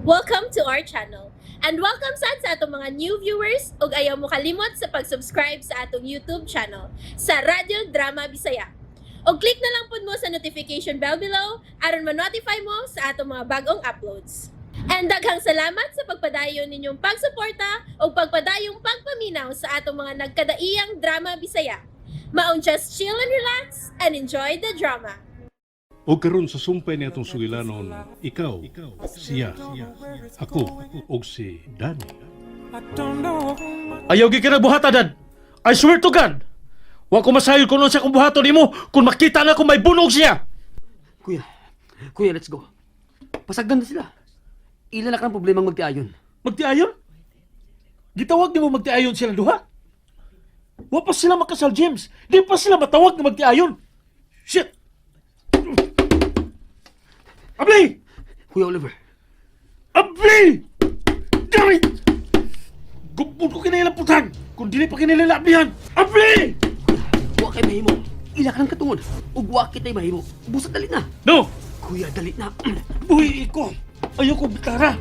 Welcome to our channel. And welcome sad sa atong mga new viewers ug ayaw mo kalimot sa pag-subscribe sa atong YouTube channel sa Radyo Drama Bisaya. Og click na lang pud mo sa notification bell below aron ma-notify mo sa atong mga bagong uploads. And daghang salamat sa pagpadayon ninyong pagsuporta ug pagpadayong pagpaminaw sa atong mga nagkadaiyang drama Bisaya. Maong just chill and relax and enjoy the drama. O karon sa sumpay ni atong sugilanon, ikaw, siya, ako, og si Danny. Ayaw gyud ka buhata, Dad. I swear to God. Wa ko masayod kung unsa akong buhaton nimo kung makita na kung may bunog siya. Kuya, kuya, let's go. Pasagdan na sila. Ila na kanang problemang magtiayon. Magtiayon? Gitawag nimo magtiayon sila duha? Wa pa sila makasal, James. Di pa sila matawag na magtiayon. Shit! Abli! Kuya Oliver, Abli! Damn it! Gubod ko kinailang putan! Kung dili pa kinailang ablihan! Abli! Wa kay mahimo. Ila ka ng katungod. Ug wa kita'y mahimo. Busat dali na. No! Kuya, dali na. Buhi ko! Ayaw ko bitara!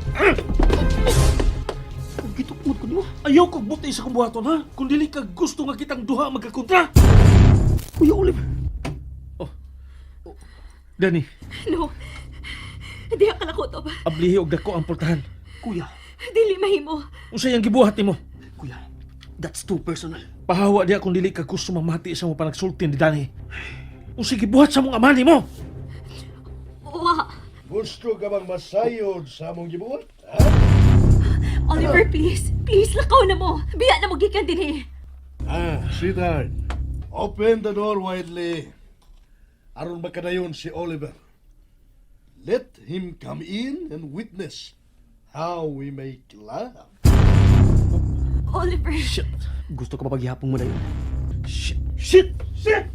Ug gitukmod ko nimo. Ayaw kong buti sa kong buhaton, ha? Kung dili ka gusto nga kitang duha magkakontra! Kuya Oliver. Danny, No. Di ka nakutob. ablihi og dako ang pultahan. Kuya, Dili mahimo. Unsay ang gibuhat nimo? Kuya, that's too personal. Pahawa diha kung dili ka gusto mamati sa mo panagsulti ni Danny. Unsay gibuhat sa mong ama nimo? Wa. Gusto ka bang masayod sa among gibuhat? Ha? Oliver, please. Please, lakaw na mo. Biya na mo gikan dinhi. Ah, sweetheart. Open the door widely. Aron makadayon si Oliver. Let him come in and witness how we make love. Oliver. Shit! Gusto ka pa paghihapong mo na yun. Shit! Shit! Shit!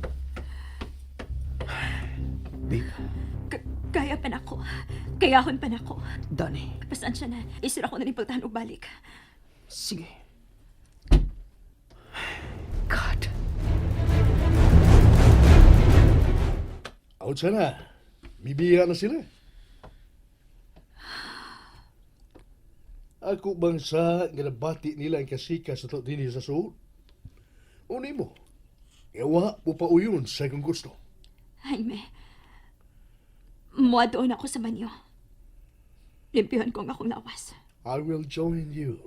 Babe, Kaya pa nako. Kayahon pa nako. Danny, Pasensya na. Isura ko na ning pultahan og balik. Sige. God. Out na. Mibiya na sila. Ako bang sa nga nabati nila ang kasika sa to dinhi sa suod? Uni mo, Ewa mo pa uyon sa kong gusto. Jaime. Muadtoon ako sa banyo. Limpyuhan ko ang akong lawas. I will join you.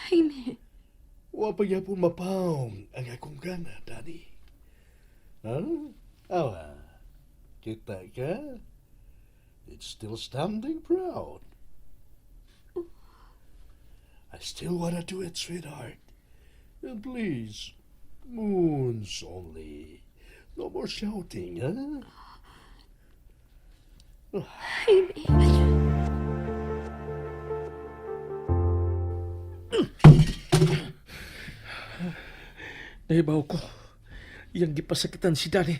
Jaime. Wa pa gyapon mapaom ang akong gana, Daddy. Huh? Awa, kita ka? It's still standing proud. I still wanna do it, sweetheart. And please, moons only. No more shouting, huh? Jaime. Nahibaw ko. Iyang gipasakitan si Danny.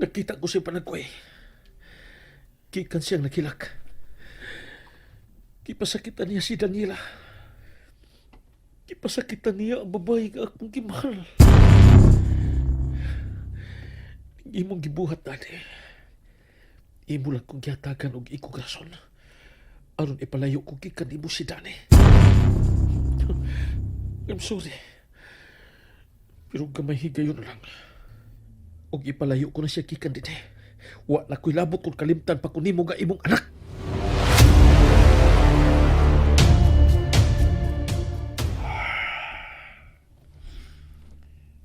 Nakita ko siya panagkuy. Gikan siyang nakilak. Gipasakitan niya si Daniela. Gipasakitan niya ang babae nga akong gimahal. Imong gibuhat, Danny. Imo lang kong gihatagan og ikog rason. Aron ipalayo ko gikan nimo si Danny. I'm sorry. Pero gamay higayon lang. Og ipalayo ko na siya gikan dinhi. Wa na ko'y labot kung kalimtan pa ko nimo nga imong anak.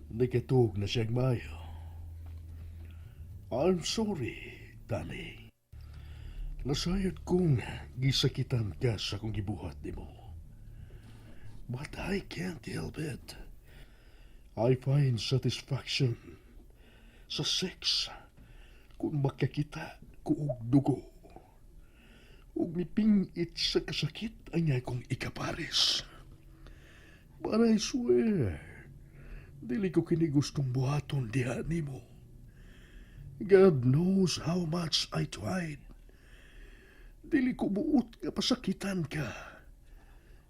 Nakatug na siyang mayo. I'm sorry, Danny. Nasayod kong gisakitan ka sa akong gibuhat nimo. But I can't help it. I find satisfaction sa sex kung makakita ko og dugo. Ug mipingit sa kasakit ang akong ikapares. But I swear, dili ko kini gustong buhaton diha nimo. God knows how much I tried. Dili ko buot nga pasakitan ka.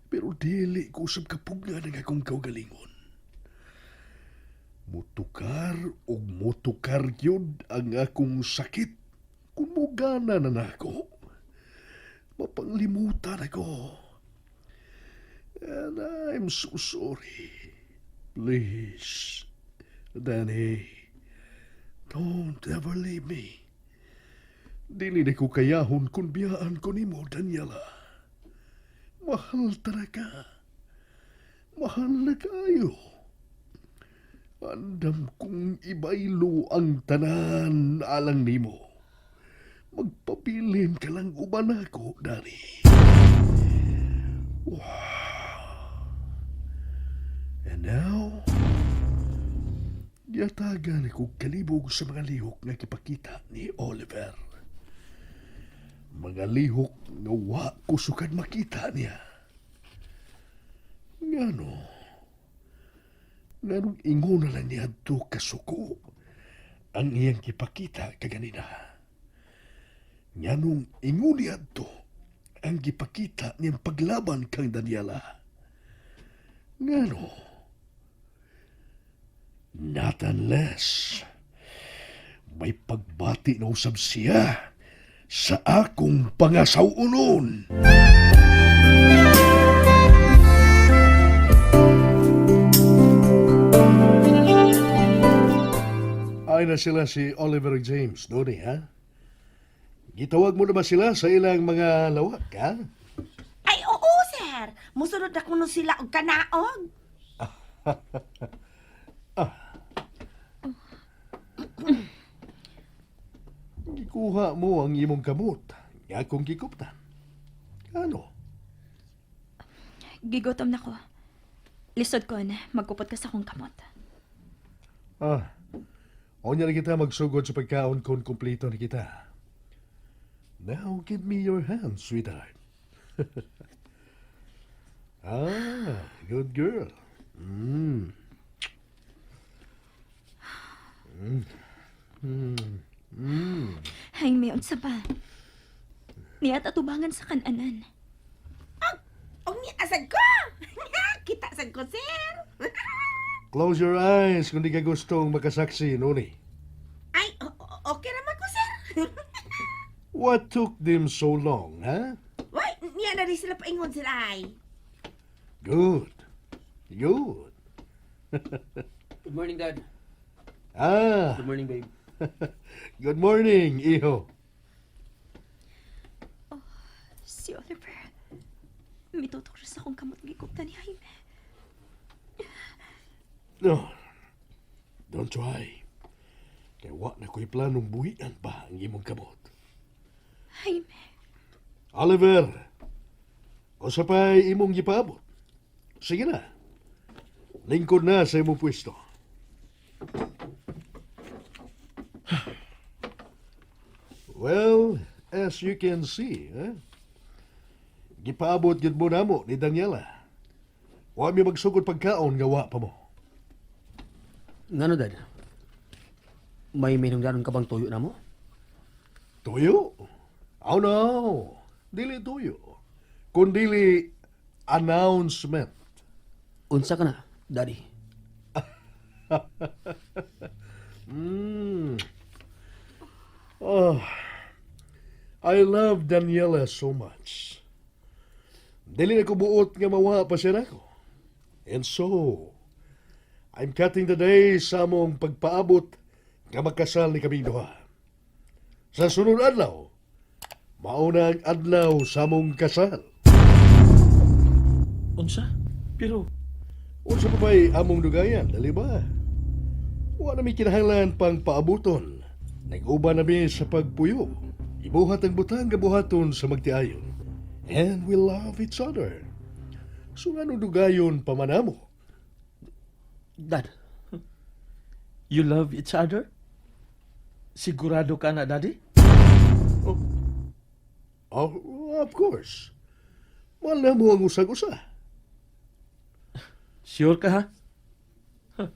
Pero dili ko usab kapugnan ang akong kaugalingon. Mutukar og mutukar gyud ang akong sakit kung mugana na nako. Mapanglimutan ako. And I'm so sorry. Please, Danny, don't ever leave me. Dili na ko kayahon kung biyaan ko nimo, Daniela. Mahal talaga. Mahal na kayo. Andam kong ibaylo ang tanan alang nimo. Magpabilin ka lang uban ako, Danny. And now, giyatagan ako kalibog sa mga lihok nga gipakita ni Oliver. Mga lihok nga wa ko sukad makita niya. Ngano? Nganong ingon na lang niya to kasuko ang iyang gipakita kaganina. Nganong ingon niya to ang gipakita niyang paglaban kang Daniela. Ngano? Not unless may pagbati na usab siya sa akong pangasawunon. Ay na sila si Oliver James, Donnie, ha? Gitawag mo na ba sila sa ilang mga lawak, ha? Ay, oo, sir. Musunod na kuno sila og kanaog. Gikuha mo ang imong kamot, nga akong gikuptan. Ano? Gigotom na ko. Lisod ko na magkupot ka sa akong kamot. Ah, unya na kita magsugod sa pagkaon kung kumpleto na kita. Now give me your hand, sweetheart. Ah, good girl. Ay, may unsa pa. Niat atubangan sa kananan. Og ni asad ko. Kita sad ko, sir. Close your eyes kung di ka gustong makasaksi, Noni. Ay, okay naman ko, sir. What took them so long, ha? Why, niya na rin sila paingon, sir, ay. Good. Good. Good morning, Dad. Ah, Good morning, babe. Good morning, iho. Si Oliver. Mitutok siya sa akong kamot gikupta ni Jaime. No. Don't try. Kay wa na ko'y planong buhian pa ang imong kamot. Jaime, Oliver, usa pa'y imong gipaabot. Sige na. Lingkod na sa imong pwesto. Well, as you can see, eh? Gipaabot gid mo namo ni Daniela. Wa mi magsugod pagkaon nga wa pa mo. Ngano, Dad? May minungdanon ka bang tuyo na mo? Tuyo? Oh no, dili tuyo. Kundili announcement. Unsa ka na, Daddy? Oh, I love Daniela so much. Dili na ko buot nga mawa pa siya nako. And so, I'm cutting the day sa among pagpaabot nga magkasal ni kaming duha. Sa sunod adlaw, mauna ang adlaw sa among kasal. Unsa? Pero Unsa pa ba'y among dugayan, dali ba? Wa na mi kinahanglan pang paabuton. Nag-uban na mi sa pagpuyo. Ibuhat ang butang gabuhaton sa magtiayon. And we love each other. So ngano dugayon pa man amo? Dad, you love each other? Sigurado ka na, Daddy? Oh, of course. Mahal na mo ang usag-usa. Sure ka, ha? Huh.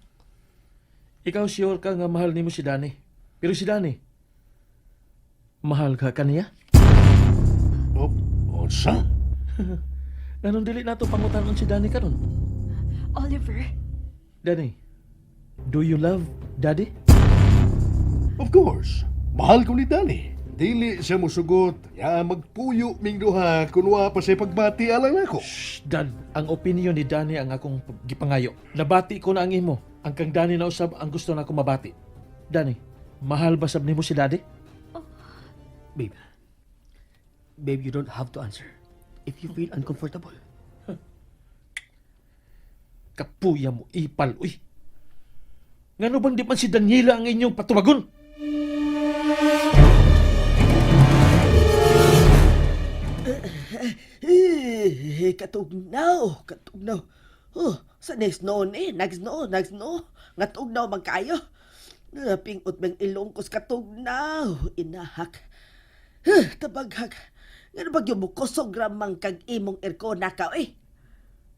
Ikaw sure ka nga mahal nimo si Danny. Pero si Danny, mahal ka kaniya? Oh, unsa? Nganong dili nato pangutanon si Danny karon? Oliver, Danny, do you love Daddy? Of course. Mahal ko ni Danny. Dili siya musugot. Ya magpuyo ming duha kun wa pa siya pagbati alang nako. Shh, Dan, ang opinion ni Danny ang akong gipangayo. Nabati ko na ang imo. Ang kang Danny na usab ang gusto na ako mabati. Danny, mahal ba sab nimo si Daddy? Babe. Babe, you don't have to answer. If you feel uncomfortable. Kapuya mo, ipal, uy. Ngano bang di man si Daniela ang inyong patubagon? Eh, katugnaw, katugnaw. Oh, sa next noon eh, next noon, next noon. Nga tugnaw man kayo. Pingot bang ilong kos katugnaw, inahak. Huh, tabaghag. Nga na bagyo mo kusog ramang kag imong aircon na ka eh.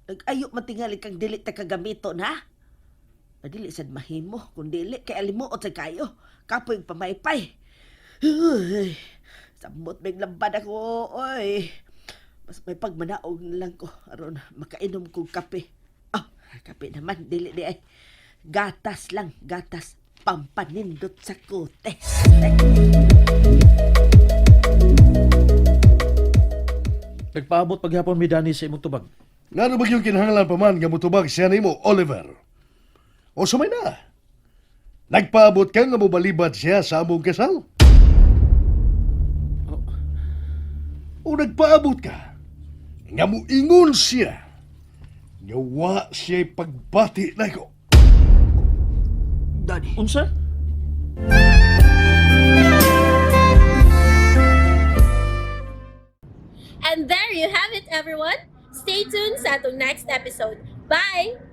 Nag-ayo matingali kang dili ta kagamiton ha. Madili sad mahimo kung dili kay alimuot sa kayo. Kapoy pamaypay. Huy, samot may lambad ako, oy. Mas may pagmanaog na lang ko aron makainom kog kape. Ah, kape naman dili di ay. Gatas lang, gatas pampanindot sa kutes. Nagpaabot paghapon mi Danny sa imong tubag. Ngano ba yung kinahanglan pa man nga mutubag siya nimo, Oliver? O sumay na. Nagpaabot ka nga mobalibad siya sa among kasal? O nagpaabot ka nga muingon siya nga wa siya'y pagbati nako. Daddy. Unsa? And there you have it, everyone. Stay tuned sa atong next episode. Bye!